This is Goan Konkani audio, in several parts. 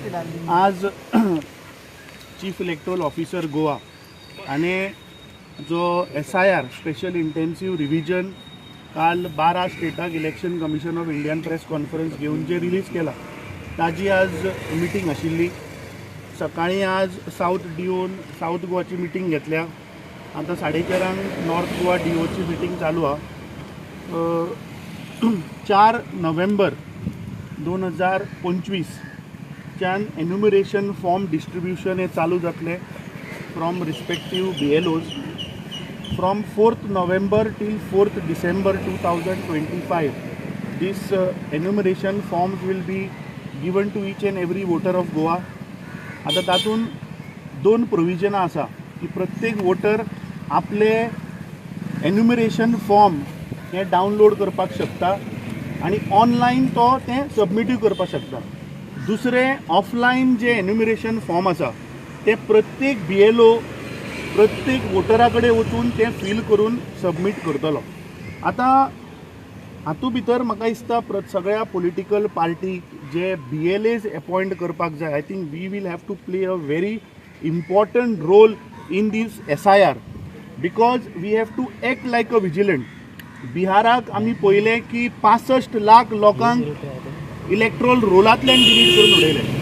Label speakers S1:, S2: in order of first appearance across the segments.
S1: आज चीफ इलेक्टोरल ऑफिसर गोवा आनी जो SIR, special intensive revision, काल 12 स्टेटाक इलेक्शन कमिशन ऑफ इंडियान प्रेस कॉन्फरन्स घेवन जे रिलीज केला ताजी आज मिटींग आशिल्ली. सकाळीं आज सावथ डिओन सावथ गोवाची मिटींग घेतल्या. आतां 4:30 नॉर्थ गोवा डिओची मिटींग चालू आहा. 4 नोव्हेंबर 2025 च्यान एन्युमरेशन फॉर्म डिस्ट्रिब्युशन हें चालू जातलें from respective BLOs. From 4th November till 4th December 2025, this enumeration forms will be given to each and every voter of Goa. आतां तातूंत दोन प्रोविजनां आसा की प्रत्येक वोटर आपले एन्युमरेशन फॉर्म हें डावनलोड करपाक शकता आनी ऑनलायन तो तें सबमिटूय करपाक शकता. दुसरें, ऑफलायन जे एन्युमरेशन फॉर्म आसा ते प्रत्येक बीएलओ प्रत्येक वोटरा कडेन वचून तें फील करून सबमीट करतलो. आतां हातूंत भितर म्हाका दिसता सगळ्या पॉलिटिकल पार्टीक जे बीएलएज अपॉयंट करपाक जाय, I think we will have to play a very important role in this SIR because we have to act like a vigilant. बिहाराक आमी पळयलें की 65 लाख लोकांक इलेक्ट्रोल रोलांतल्यान डिलीट करून उडयले.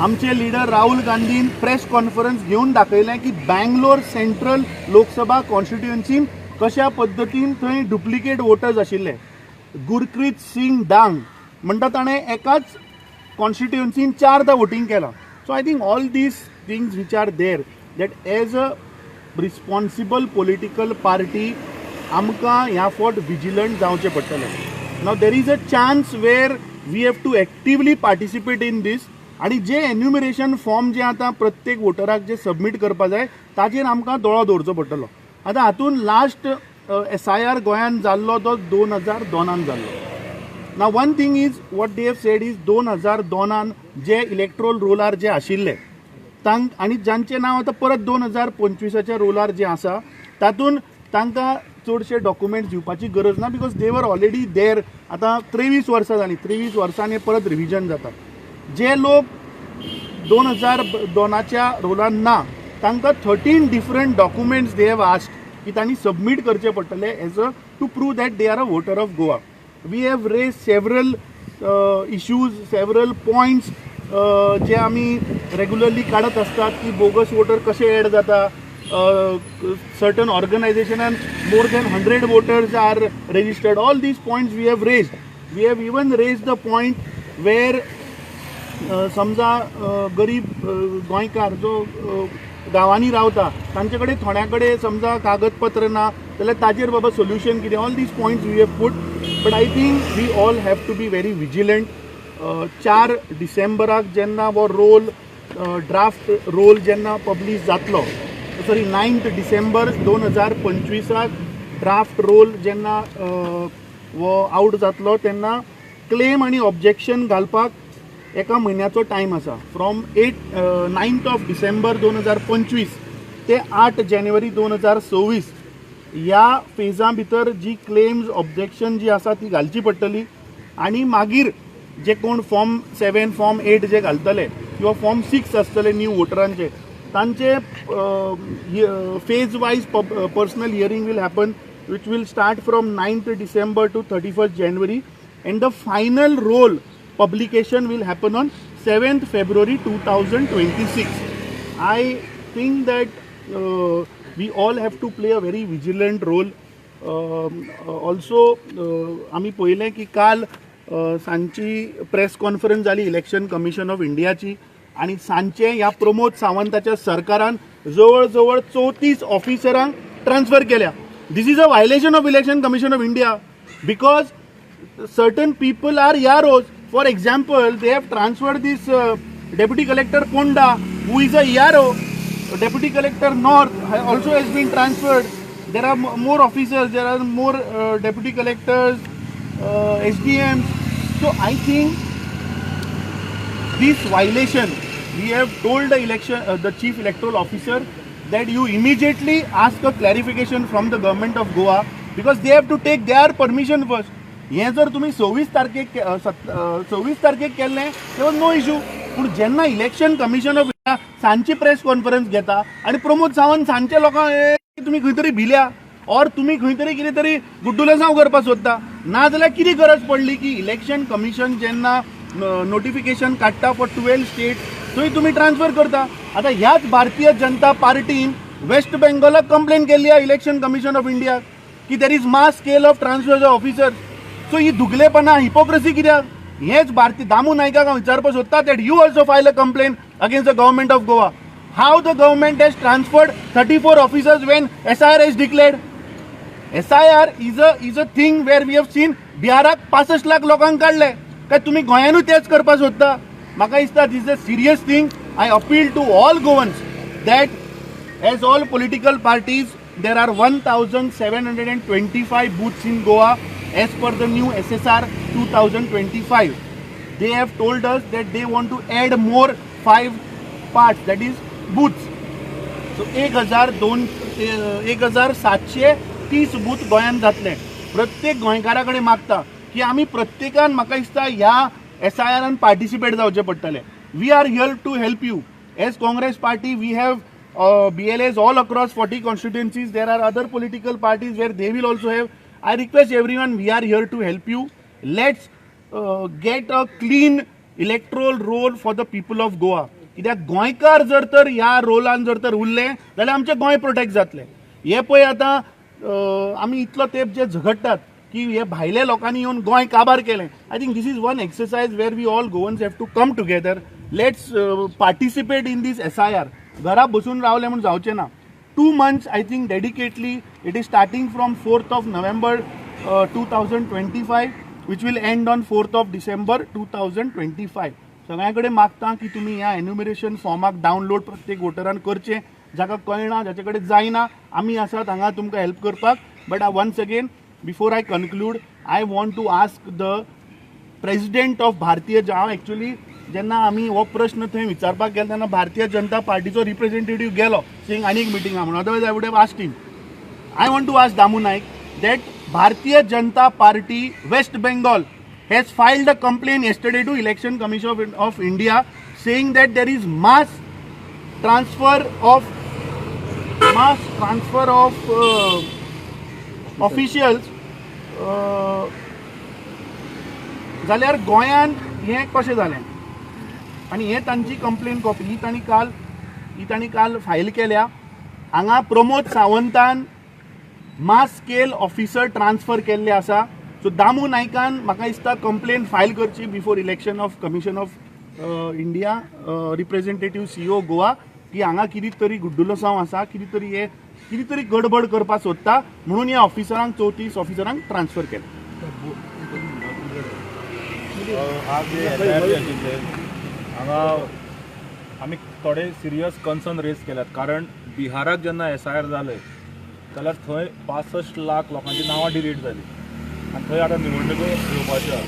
S1: आमचे लिडर राहुल गांधीन प्रेस कॉन्फरन्स घेवन दाखयलें की बँगलोर सेंट्रल लोकसभा कॉन्स्टिट्युएन्सीन कशा पद्दतीन थंय डुप्लिकेट वोटर्स आशिल्ले. गुरप्रीत सिंग डांग म्हणटा ताणें एकाच कॉन्स्टिट्युएन्सीन चारदां वोटींग केलां. So I think all these things which are there, that as a responsible political party आमकां ह्या फावट विजिलंट जावचें पडटलें. Now there is a chance where we have to actively participate in this आनी जे एन्युमरेशन फॉर्म जे आतां प्रत्येक वोटराक जे सबमीट करपा जाय ताजेर आमकां दोळो दवरचो पडटलो. आतां हातूंत लास्ट एसआयआर गोंयांत जाल्लो तो 2002नान जाल्लो. Now one thing is, what they have said is 2002नान जे इलेक्ट्रोल रोलार जे आशिल्ले तांक आनी जांचें नांव आतां परत 2025आच्या रोलार जे आसा तातूंत तांकां चडशे डॉक्युमेंट्स दिवपाची गरज ना because they were already there. आतां 23 वर्सां जालीं, 23 वर्सांनी परत रिविजन जाता. जे लोक 2002नाच्या रोलान ना तांकां 13 different documents they have asked की तांणी सबमीट करचे पडटले as a to prove that they are a voter of Goa. We have raised several issues, several points जे आमी रेगुलरली काडत आसतात की बोगस वोटर कशे एड जाता, certain ऑर्गनायझेशनान more than 100 voters are registered. All these points we have raised. We have even raised the point where समजा गरीब गोंयकार जो गांवांनी रावता तांचे कडेन थोड्या कडेन समजा कागदपत्र ना जाल्यार ताजेर बाबा सोल्युशन कितें, all these points we have put. But I think we all have to be very vigilant. 4 डिसेंबराक जेन्ना हो रोल, ड्राफ्ट रोल जेन्ना पब्लीश जातलो, सॉरी, 9th डिसेंबर 2025आक ड्राफ्ट रोल जेन्ना हो आवट जातलो तेन्ना क्लेम आनी ऑब्जेक्शन घालपाक एका म्हयन्याचो टायम आसा, from 8 9th of December 2025 ते 8 जानेवारी 2026. ह्या फेजा भितर जी क्लेम्स ऑब्जेक्शन जी आसा ती घालची पडटली आनी मागीर जे कोण फॉर्म 7, फॉर्म 8 जे घालतले किंवा फॉर्म 6 आसतले न्यू वोटरांचे, तांचे phase wise personal hearing will happen, which will start from 9th December to 31st January, and the final roll publication will happen on 7th February 2026. I think that we all have to play a very vigilant role. Also आमी पळयलें की काल सांजची प्रेस कॉन्फरन्स जाली इलेक्शन कमिशन ऑफ इंडियाची आनी सांजचे ह्या प्रमोद सावंताच्या सरकारान जवळ जवळ 34 ऑफिसरांक ट्रान्सफर केल्या. This is a violation of Election Commission of India because certain people are EROs. For example, they have transferred this Deputy Collector Ponda, who is a ERO. Deputy Collector North also has been transferred. There are more officers, there are more deputy collectors, SDMs. So I think this violation, we have told the chief electoral officer that you immediately ask a clarification from the Government of Goa because they have to take their permission first. हें जर तुमी 26 तारखेक 26 तारखेक केल्लें, there was no issue. पूण जेन्ना इलेक्शन कमिशन ऑफ इंडिया सांजची प्रेस कॉन्फरन्स घेता आनी प्रमोद सावंत सांजचे लोकांक तुमी खंय तरी भिल्या ऑर तुमी खंय तरी कितें तरी गुड्डुलसांव करपाक सोदता. नाजाल्यार कितें गरज पडली की इलेक्शन कमिशन जेन्ना नोटिफिकेशन काडटा फॉर 12 स्टेट थंय तुमी ट्रान्सफर करता. आतां ह्याच भारतीय जनता पार्टीन वेस्ट बेंगॉलाक कंप्लेन केल्ली आहा इलेक्शन कमिशन ऑफ इंडियाक की there is mass scale of transfer of officers. So ही दुगलेपणा, हिपोक्रसी कित्याक? हेच भारतीय दामू नायकाक हांव विचारपाक सोदता that you also file a complaint against the government of Goa. How the government has transferred 34 officers when SIR is declared? SIR is a thing where we have seen बिहाराक 65 lakh लोकांक काडले. काय तुमी गोंयानूय तेच करपाक सोदता? म्हाका दिसता this is a serious thing. I appeal to all Goans that as all political parties, there are 1725 booths in Goa as per the new SSR 2025. They have told us that they want to add more 5 parts, that is booths. So 1730 booth गोंयांत जातले. प्रत्येक गोंयकारा कडेन मागता की आमी प्रत्येकान, म्हाका दिसता, ह्या एसआयआरान पार्टिसिपेट जावचें पडटलें. We are here to help you. As Congress party, we have BLAs all across 40 constituencies. There are other political parties where they will also have. I request everyone, we are here to help you. Let's get a clean electoral roll for the people of Goa. कित्याक गोंयकार जर तर ह्या रोलान जर तर उरले जाल्यार आमचें गोंय प्रोटेक्ट जातलें. हे पळय, आतां आमी इतलो तेंप जे झगडटात की हे भायल्या लोकांनी येवन गोंय काबार केलें, I think this is one exercise where we all Goans have to come together. Let's participate in this SIR. घरा बसून रावले म्हूण जावचें ना. 2 months, I think, dedicatedly. It is starting from 4th of November 2025, which will end on 4th of December 2025. सगळ्यां कडेन मागता की तुमी ह्या एन्युमरेशन फॉर्माक डावनलोड प्रत्येक वोटरान करचें. जाका कळना, जाचे कडेन जायना, आमी आसात हांगा तुमकां हेल्प करपाक. But once again, before I conclude, I want to ask the president of भारतीय, हांव एक्चुअली जेन्ना आमी हो प्रश्न थंय विचारपाक गेले तेन्ना भारतीय जनता पार्टीचो रिप्रेझेंटेटीव गेलो सेईंग आनीक मिटींग आहा म्हणून, otherwise I would have asked him. I want to ask Damu Naik that Bharatiya Janata Party West Bengal has filed a complaint yesterday to Election Commission of India saying that there is mass transfer of officials. जाल्यार गोंयांत हें कशें जालें? आनी हें तांची कंप्लेन कॉपी ही तांणी काल फायल केल्या. हांगा Pramod सावंतान mass scale officer transfer केल्ले आसा. सो दामू नायकान म्हाका दिसता कंप्लेन फायल करची before Election of Commission of India representative CEO Goa की हांगा कितें तरी गुड्डुलसांव आसा, कितें तरी हे कितें तरी गडबड करपाक सोदता म्हणून ह्या ऑफिसरांक, 34 ऑफिसरांक ट्रान्सफर केलें.
S2: आज जे एसआयआर जे आशिल्ले हांगा आमी थोडे सिरियस कन्सर्न रेज केल्यात, कारण बिहाराक जेन्ना एसआयआर जालें जाल्यार थंय 65 लाख लोकांची नांवां डिलीट जाली आनी थंय आतां निवडणुको येवपाच्यो आहा.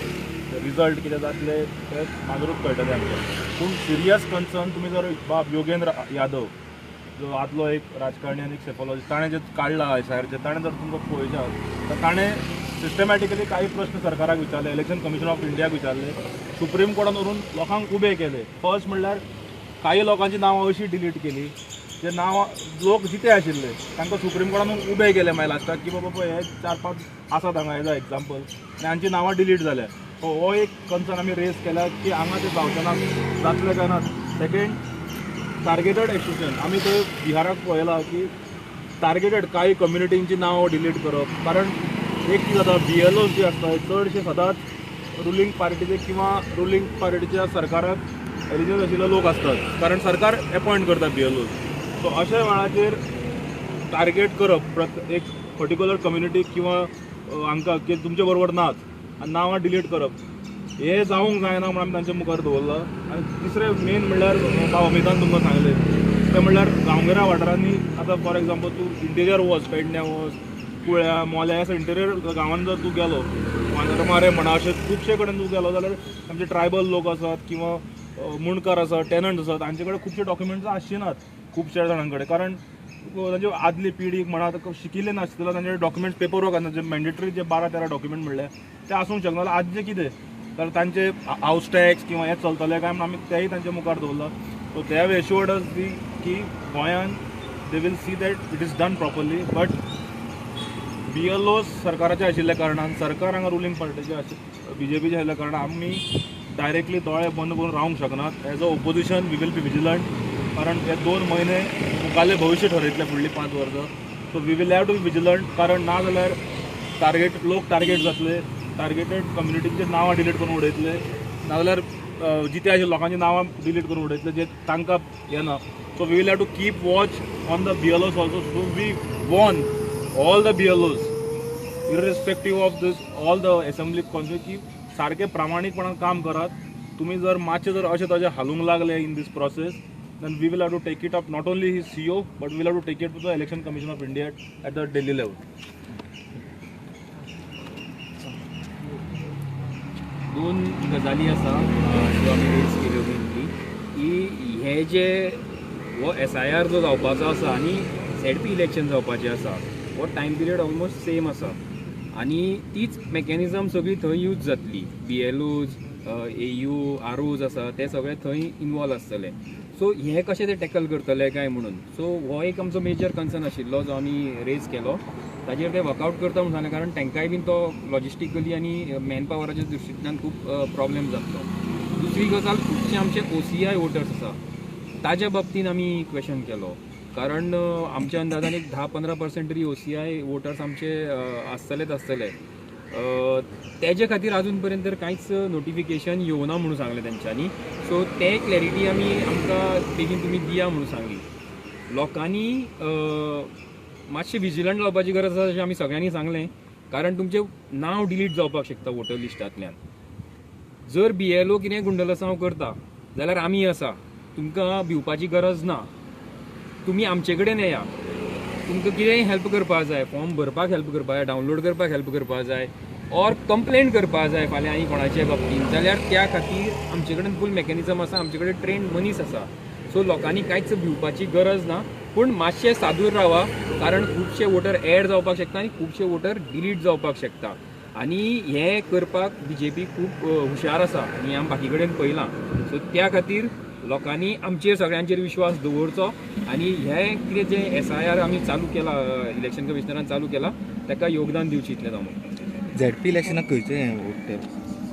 S2: रिजल्ट कितें जातले ते मागीरूच कळटलें आमकां. पूण सिरियस कन्सर्न, तुमी जर बाब योगेंद्र यादव जो आदलो एक राजकारणी आनी एक सेफॉलॉजिस्ट, ताणें जें काडलां एसआयआरचें, ताणें जर तुमकां पळयशात तर ताणें सिस्टमॅटिकली काही प्रश्न सरकाराक विचारले, इलेक्शन कमिशन ऑफ इंडियाक विचारले, सुप्रीम कोर्टान व्हरून लोकांक उबे केले. फर्स्ट म्हणल्यार काही लोकांची नांवां अशी डिलीट केली जे नांवां लोक जिते आशिल्ले, तांकां सुप्रीम कोर्टान उबे केले. मागीर लास्टाक की बाबा पळय, हे चार पांच आसात हांगा एज अ एग्जाम्पल आनी हांची नांवां डिलीट जाल्या. सो हो एक कन्सर्न आमी रेज केला की हांगा ते जावचें ना, जातलें काय ना. Second, targeted exclusion. आमी थंय बिहाराक पळयलां की टार्गेटेड कांय कम्युनिटींची नांवां डिलीट करप, कारण एक कितें जाता, बीएलओ जे आसता चडशे सदांच रुलींग पार्टीचे किंवा रुलींग पार्टीच्या सरकाराक एलिजिबल आशिल्ले लोक आसतात, कारण सरकार एपॉयंट करता बीएलओ. सो अशा वेळाचेर टार्गेट करप एक पर्टिक्युलर कम्युनिटी किंवा हांकां की तुमचे बरोबर नाच आनी नांवां डिलीट करप हें जावंक जायना म्हणून आमी तांच्या मुखार दवरलां. आनी तिसरें मेन म्हणल्यार बाब अमितान तुमकां सांगलें तें म्हणल्यार गांवगिऱ्या वाठारांनी आतां फॉर एग्जाम्पल तूं इंटिरियर वच, पेडण्यां वच, कुळ्या, मोल्या, अशें इंटिरियर गांवांत जर तूं गेलो, मांद्रे म्हणा, अशे खुबशे कडेन तूं गेलो जाल्यार आमचे ट्रायबल लोक आसात किंवा मुंडकार आसात, टेनंट आसात, हांचे कडेन खुबशे डॉक्युमेंट्स आसचे नात खुबश्या जाणां कडेन, कारण तांची आदली पिढी म्हणा शिकिल्ले नासतले, तांचे डॉक्युमेंट्स, पेपर वर्क आसना. जे मॅन्डेटरी जे 12-13 डॉक्युमेंट म्हणले ते आसूंक शकना. जाल्यार आजचे कितें तर तांचे हावस टॅक्स किंवा हें चलतलें काय म्हणून आमी तेंय तांच्या मुखार दवरलां. So they have assured us the की गोंयान they will see that it is done properly. But BLOs सरकाराचे आशिल्ल्या कारणान, सरकार हांगा रुलींग पार्टीचे बीजेपीचे आशिल्ल्या कारणान आमी डायरेक्टली दोळे बंद करून रावंक शकनात. As a opposition we will be vigilant, कारण हे 2 म्हयने मुखाल्लें भविश्य ठरयतले फुडलीं 5 वर्सां. So we will have to be vigilant, कारण ना जाल्यार टार्गेट लोक टार्गेट जातले, टार्गेटेड कम्युनिटींचे नांवां डिलीट करून उडयतले, नाजाल्यार जिते आशिल्ल्या लोकांची नांवां डिलीट करून उडयतले जे तांकां येना. So we will have to keep watch on the BLOs also. So we warn all the BLOs irrespective of this all the assembly constituency की सारकें प्रामाणीकपणान काम करात. तुमी जर मातशें जर अशें तशें हालूंक लागले in this process, then we will have to take it up not only his CO but we will have to take it to the Election Commission of India at the Delhi level.
S3: दोन गजाली आसा ज्यो आमी रेज केल्यो मेनली, की हे जे हो SIR जो जावपाचो आसा आनी ZP election जावपाचें आसा, हो टायम पिरियड ऑलमोस्ट सेम आसा आनी तीच मॅकॅनिजम सगळी थंय यूज जातली. BLOs, AU, ROs आसा ते सगळे थंय इनवॉल्व आसतले. सो हे कशें ते टॅकल करतले काय म्हणून, सो हो एक आमचो मेजर कन्सर्न आशिल्लो जो आमी रेज केलो. ताजेर ते वर्कआवट करता म्हणून सांगलें, कारण तांकांय बीन तो लॉजिस्टिकली आनी मॅन पावराच्या दृश्टींतल्यान खूब प्रॉब्लेम जातलो. दुसरी गजाल, खुबशे आमचे OCI voters आसा ताज्या बाबतीन आमी क्वेशन केलो, कारण आमच्या अंदाजान एक 10-15% तरी OCI voters आमचे आसतलेच आसतले. तेजे खातीर अजून पर्यंत तर कांयच नोटिफिकेशन येवना म्हणून सांगलें तेंच्यांनी. सो ते क्लॅरिटी आमी आमकां बेगीन तुमी दिया म्हणून सांगली. लोकांनी मातशें विजिलंट रावपाची गरज आसा अशें आमी सगळ्यांनी सांगलें, कारण तुमचें नांव डिलीट जावपाक शकता वोटर लिस्टांतल्यान. जर BLO कितें गुंडलसांव करता जाल्यार आमी आसा, तुमकां भिवपाची गरज ना, तुमी आमचे कडेन येया. तुमकां कितेंय हेल्प करपाक जाय, फॉर्म भरपाक हेल्प करपाक जाय, डावनलोड करपाक हेल्प करपाक जाय, ऑर कंप्लेन करपाक जाय फाल्यां आनी कोणाचे बाबतीन, जाल्यार त्या खातीर आमचे कडेन फूल मॅकॅनिजम आसा, आमचे कडेन ट्रेन्ड मनीस आसा. सो लोकांनी कांयच भिवपाची गरज ना, पूण मातशें सादूर रावा, कारण खुबशे वोटर एड जावपाक शकता आनी खुबशे वोटर डिलीट जावपाक शकता. आनी हें करपाक BJP खूब हुशार आसा आनी आमी बाकी कडेन पळयलां. सो त्या खातीर लोकांनी आमचेर सगळ्यांचेर विश्वास दवरचो आनी हें कितें जें SIR आमी चालू केलां, इलेक्शन कमिशनरान चालू केलां, ताका योगदान दिवचें इतलें हांव म्हणटा.
S4: ZP इलेक्शनाक खंयचें वोटर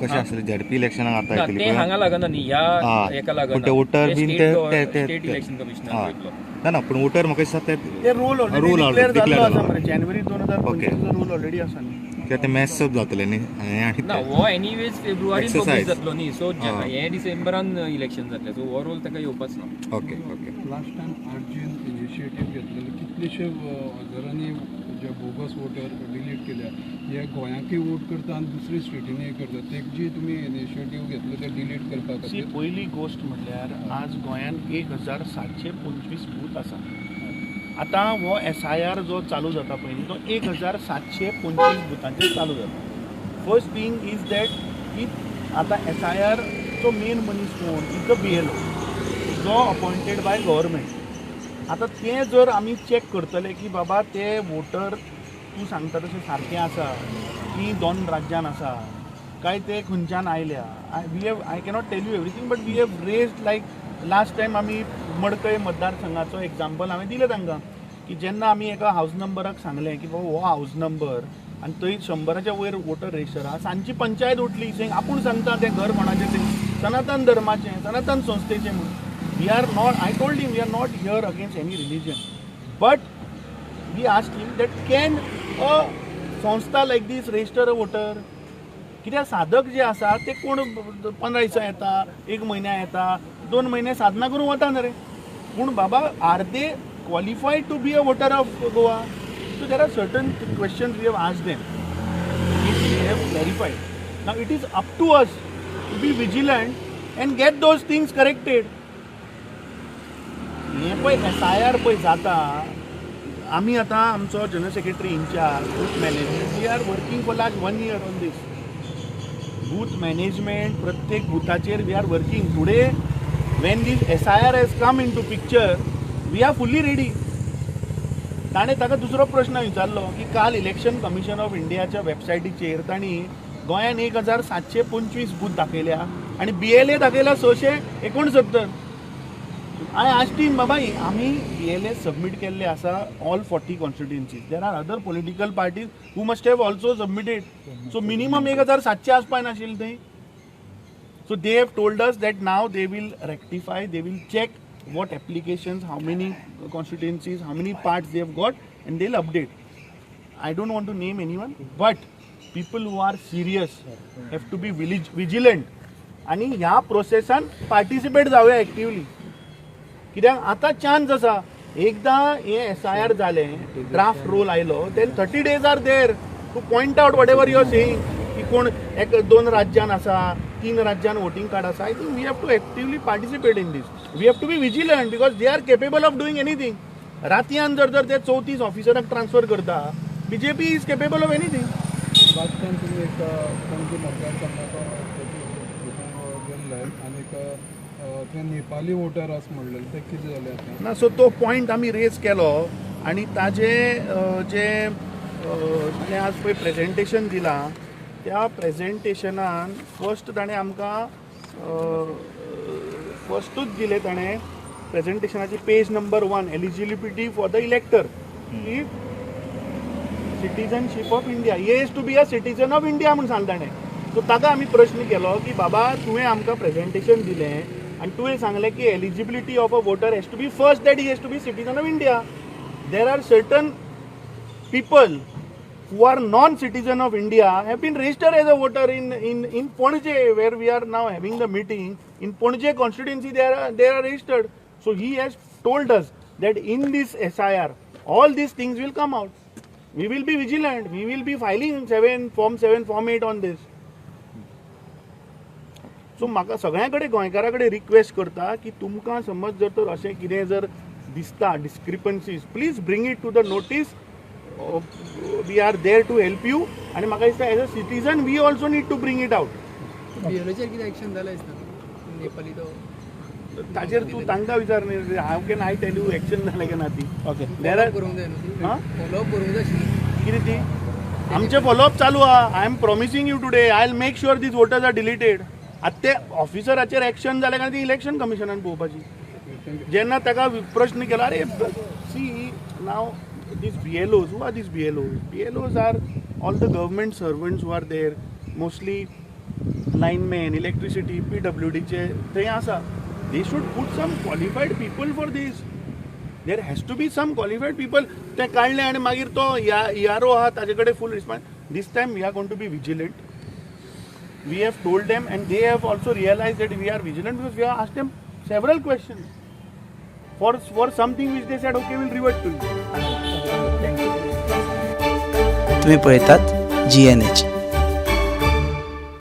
S4: कशें आसलें? ZP इलेक्शनाक आतां
S3: तें हांगा लागना न्ही, ह्या हेका लागना,
S4: वोटर बीन
S3: स्टेट इलेक्शन कमिशनर वयतलो.
S4: ना ना, पूण वोटर म्हाका दिसता
S1: ते रोल ऑलरेडी डिक्लेअर जाल्लो आसा मरे, जानेवारी 2025 रोल ऑलरेडी आसा न्ही,
S4: कित्याक ते मॅस अप जातलें न्ही.
S3: ना, हो एनीवेज फेब्रुवारीन पब्लीश जातलो न्ही, सो हे डिसेंबरान इलेक्शन जातलें, सो हो रोल ताका येवपाच ना.
S4: Okay okay.
S5: लास्ट टायम आरजीन इनिशिएटीव घेतलेले, कितलेशे हजारांनी जे बोगस वोटर डिलीट केल्या, हे गोंयांकूय वोट करता आनी दुसरे स्टेटींनी करता, तेजी तुमी इनिशिएटीव घेतले ते डिलीट करपा खातीर?
S1: पयली गोश्ट म्हणल्यार आज गोंयांत 1725 बूथ आसा. आतां हो SIR जो चालू जाता पयलीं तो 1725 बुथांचेर चालू जाता. फर्स्ट थींग is that की आतां SIRचो मेन मनीस कोण is the BLO जो अपॉयंटेड बाय गव्हर्मेंट. आतां तें जर आमी चॅक करतले की बाबा ते वोटर तूं सांगता तशें सारकें आसा की दोन राज्यान आसा काय ते खंयच्यान आयल्या, I cannot tell you everything, but we have raised like last time आमी मडकय मतदारसंघाचो एग्जाम्पल हांवें दिलें तांकां की जेन्ना आमी एका हावज नंबराक सांगलें की बाबा हो हावज नंबर आनी थंय 100च्या वयर वोटर रजिस्टर आसा, सांजची पंचायत उठली सेंग आपूण सांगता तें घर कोणाचें तें सनातन धर्माचें, सनातन संस्थेचें म्हणून. We are not, I told him we are not here against any religion, but we asked him that can a संस्था like this register a voter? कित्याक साधक जे आसा ते कोण 15 दिसां येता, 1 म्हयन्या येता, 2 म्हयने साधना करूंक वता न्ही रे, पूण बाबा are they qualified to be a voter of Goa? So there are certain questions we have asked them, which they have clarified. Now it is up to us to be vigilant and get those things corrected. हें पळय SIR पळय जाता, आमी आतां आमचो general secretary incharge booth management, we are working for last 1 year on this booth management. प्रत्येक बुथाचेर we are working. Today when this SIR has come into picture we are fully ready. ताणें ताका दुसरो प्रश्न विचारलो की काल इलेक्शन कमिशन ऑफ इंडियाच्या वेबसायटीचेर तांणी गोंयान 1725 बूथ दाखयल्या आनी बीएलए दाखयल्या 669. हांवें आस्क बाबा, आमी बीएलए सबमीट केल्ले आसा all 40 constituencies. There are other political parties who must have also submitted, so minimum 1700 आसपाक नाशिल्लें थंय. So they have told us that now they will rectify, they will check what applications, how many constituencies, how many parts they have got, and they'll update. I don't want to name anyone, but people who are serious have to be vigilant आणि ह्या प्रोसेसान पार्टिसिपेट जावया एक्टिवली, कित्याक आतां चान्स आसा. एकदां हें एसआयआर जालें, ड्राफ्ट रोल आयलो, then 30 days are there to point out whatever you are saying की कोण एक दोन राज्यान आसा, तीन राज्यान वोटींग कार्ड आसा. I think we have to actively participate in this. We have to be vigilant because they are capable of doing anything. रातयान जर जर ते 34 ऑफिसराक ट्रान्सफर करता, BJP is capable of anything.
S5: Last time तुमी एक पणजी मतदारसंघाचो गेल्ले आनीक थंय नेपाली वोटर आसा म्हणलेले, ते कितें जालें आतां?
S1: ना, सो तो पॉयंट आमी रेज केलो आनी ताजे जे ताणें आज पळय प्रेजेंटेशन दिलां, त्या प्रेजेंटेशनान फर्स्ट ताणें आमकां फर्स्टूच दिलें ताणें प्रेजेंटेशनाची page number 1, eligibility for the elector की citizenship of India, he has to be a citizen of India म्हूण सांगलें ताणें. सो ताका आमी प्रश्न केलो की बाबा, तुवें आमकां प्रेजेंटेशन दिलें आनी तुवें सांगलें की eligibility of a voter has to be first that he has to be citizen of India. There are certain people who are non-citizen of India have been registered as a voter in Panaji, where we are now having the meeting. In Panaji constituency, they are registered. So he has told us that in this SIR, all these things will come out. We will be vigilant. We will be filing 7, Form 7, Form 8 on this. So म्हाका सगळ्यां कडेन, गोंयकारा कडेन रिक्वेस्ट करता की तुमकां समज जर तर अशें कितें जर दिसता discrepancies, please bring it to the notice. We are there to help you. आनी म्हाका दिसता, as a citizen we also need to bring it out.
S6: बिएलओचेर कितें एक्शन जालें दिसता, नेपाली तो?
S1: ताजेर तूं तांकां विचार न्ही. How can I tell you action जालें काय ना ती?
S2: ओके.
S1: There are
S6: करूंक जाय न्हू ती.
S1: हां?
S6: फॉलोअप करूंक जाय आशिल्लें.
S1: कितें ती आमचें फॉलोअप चालू आहा. I am promising you today, I will make sure these voters are deleted. आतां ते ऑफिसराचेर एक्शन जालें काय ती इलेक्शन कमिशनान पळोवपाची. जेन्ना ताका प्रश्न केलो, अरे, see now, these BLOs, who are these BLOs? BLOs are all the government servants who are there, mostly linemen, electricity, PWD चे थंय आसा. They should put some qualified people for this. There has to be some qualified people. ते काडले आनी मागीर तो इआरओ आहा, ताजे कडेन फूल response. This time we are going to be vigilant. We have told them and they have also realized that we are vigilant because we have asked them several questions for something which they said, "Okay, we'll revert to you."
S7: तुम्ही पळयतात जीएनएच.